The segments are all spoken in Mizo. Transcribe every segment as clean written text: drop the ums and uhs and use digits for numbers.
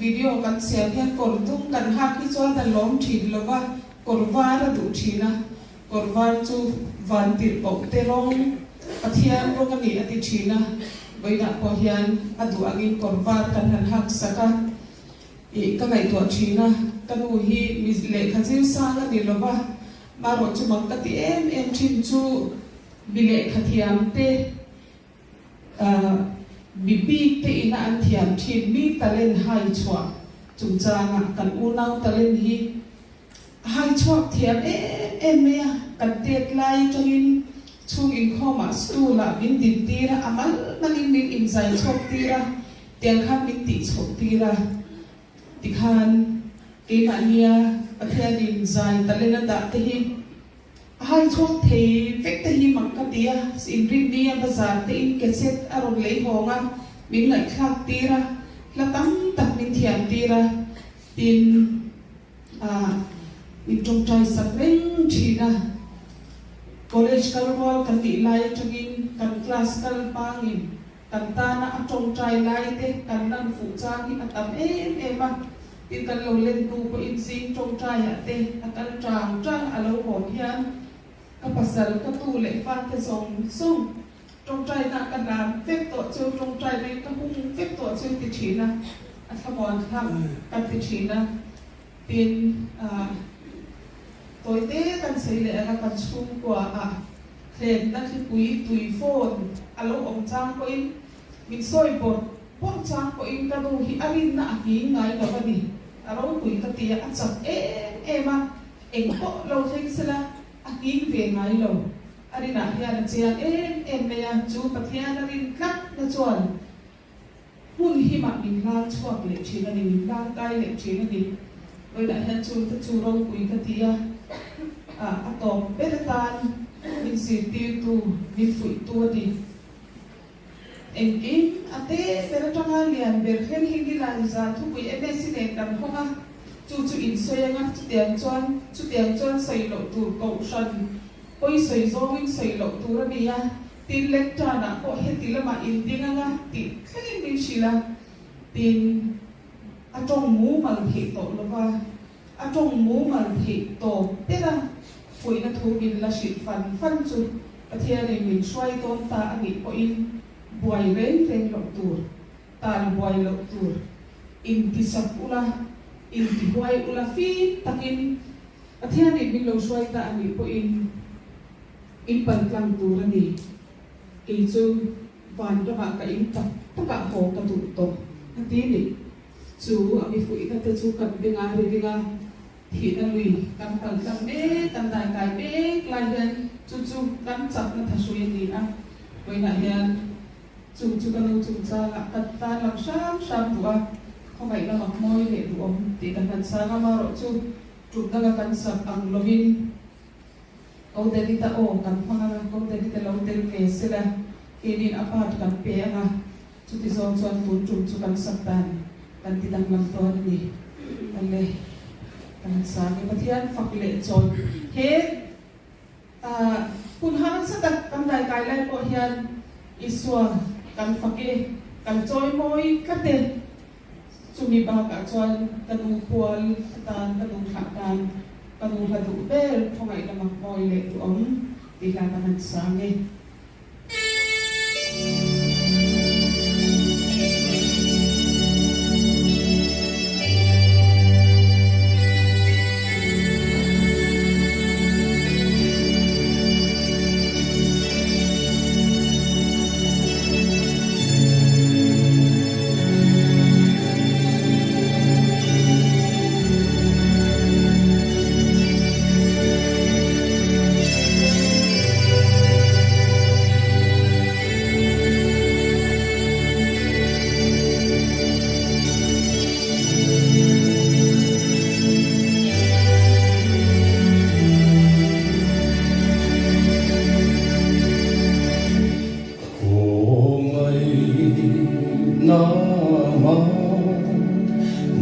video kan siam hian kawr dum kan hak hi chuan a lawm thin lo va, kawr var a duh thin a, kawr var chu van tirh koh te rawng, Pathian rawng a ni a ti thin a, vawiinah pawh hian a duh angin kawr var kan han hak sak a, ih ka ngaihtuah thin a, ka nu hi mi lehkha zir sang a ni lo va, marawh chu mak ka ti em em thin chu mi lehkha thiam te, Mi bik te ina an thiam thin mi talent hai chhuah chungchanga kan unau talent hi a hai chhuak thiam em em mai a, kan tet lai atangin chhung inkhawmah stool ah min din tir a, a mal malin min inzai chhuak tir a, tiang khan min tih chhoh tir a, tikhan keimahnia Pathianin zai talent a dah te hi A hai chhuak thei vek te hi mak ka ti a, inrinni a bazar te in cassette a rawn lei hawng a, min ngaihthlak tir a, hla tam tak min thiam tir a, tin ah min tawngtai sak reng thin a. College kal rual kan nih lai atangin kan class kal hmangin kan tana a tawngtai lai te kan lan fuh chang hi a tam em em a. Tin kan lo len hnu pawhin zing tawngtaiah te a kal tang tang a lo hawn hian ka pasal ka tu leh fate zawng zawng tawngtaina ka hlan vek tawh chu tawngtaina in ka hung vek tawh chu ti thin a, a thlamuan thlak kan ti thin a. Tin ah tawite kan sawi leh anga kan chhungkua ah thlenna thlipui tui phone a lo awm chang pawhin min sawi bawrh Pawh chang pawhin ka nu hi a rinna a nghing ngai lo a ni. A ropui ka ti a, a chak em em a, eng pawh lo thleng sela a nghing ve ngai lo. A rinah hian a chiang em em mai a, chu Pathian a rin tlat na chuan hmun himah min hlang chhuak leh thin a ni, min hlang kai leh thin a ni. Vawiinah hian chungte chu ropui ka ti a, a tawp ber atan min zirtirtu, min fuihtu a ni. Engkim a te ber atanga lian ber thleng hi nilai zan thupui MSc nen kan hawng a, chu chu insawi anga chutiang chuan chutiang chuan sawi loh tur kohhran pawi sawi zawngin sawi loh tur a ni a, tin lectern ah pawh heti lamah inding anga tih thlengin min hrilh a, tin a tawng mumal theih tawh lova a tawng mumal theih tawp ber a. Fuihna thu min la hrilh fan fan chu Pathianin min hruai dawn ta a nih pawhin buai reng reng loh tur, tal buai loh tur, intisak ula, intihuai ula fim takin Pathianin min lo hruai ta a nih pawhin in paltlang tur a ni. Kei chu van ramah ka in tak takah haw ka duh tawh a ti ni. Chu a mi fuihna te chu kan beng a ri ring a. Thihna lui kan kal tlang mek, kan dai kai mek lai hian chu chu kan chakna thahrui a ni a, vawiinah hian chung chu ka nu chungchangah ka tan lam hram hram duh a, khawngaih lamah mawi leh duhawm tih ka hlan sang a, marawh chu tum danga kan sak ang lovin Ko David-a aw kan hmang anga, Ko David-a lo tel ve sela, keinin a part kan pe anga, Chuti zawng chuan tun tum chu kan sak dan kan ti danglam dawn a ni. Awle, kan han sang e. Pathian fak leh chawi he hun harsa tak kan daikai lai pawh hian Isua kan fak e, kan chawi mawi tlat e. Chumi bakah chuan ka nu pual atan, ka nu thlah tan, ka nu hla duh ber khawngaih lamah mawi leh duhawm tih hla kan han sang e. Khawngaihna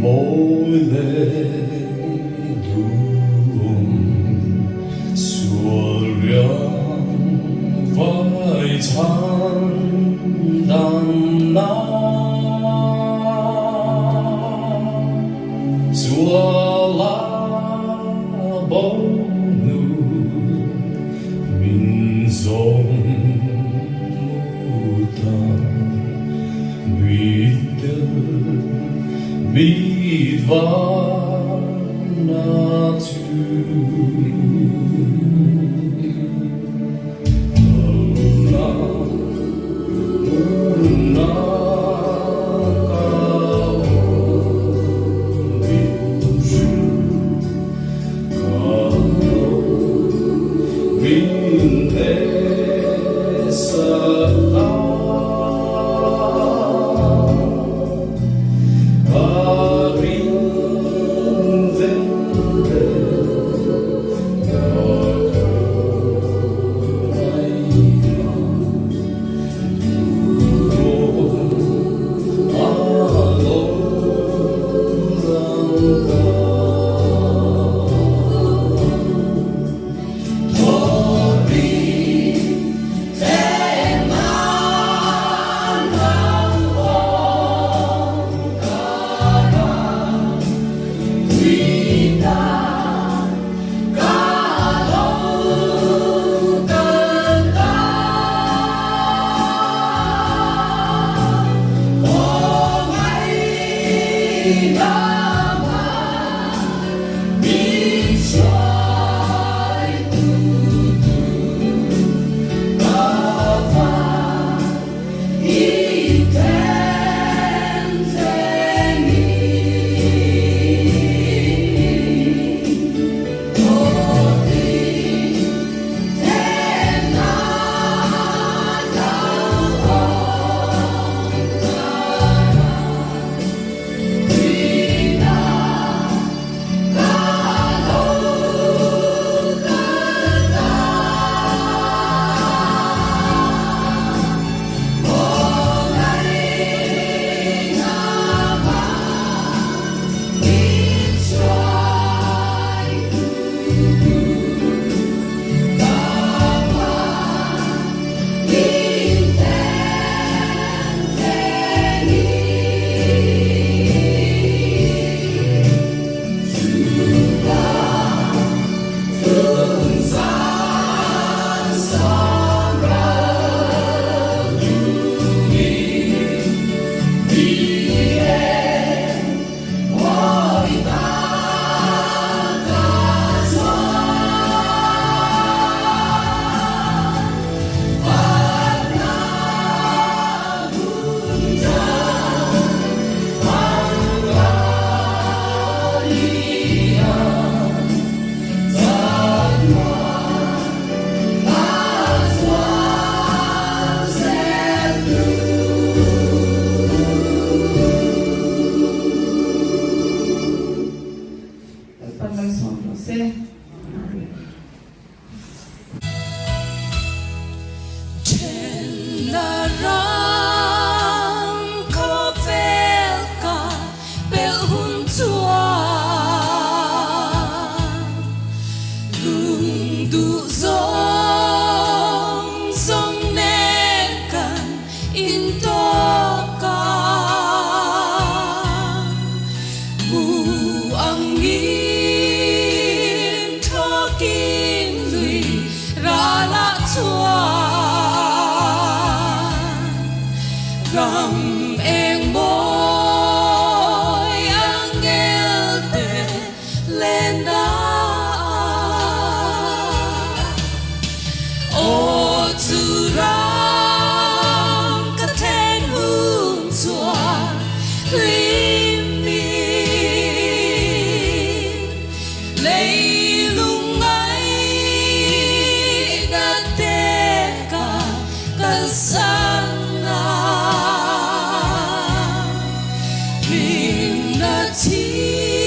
mawi leh duhawm sual riang vai chhan dan na. Suala bo nu min zawng mu ta Mitdel mit varna chu. Lalpan malsawm rawh se. Thenna ram khawvel ka pelh hun chuan lung duh zawng zawng nen kan intawk a. Mu angin thawkin lui ralah chuan ram eng mawi angel te lenna Aw chu ram ka then hun chuan hlim in leilung ngaihna te ka kalsan a hlimna chhim.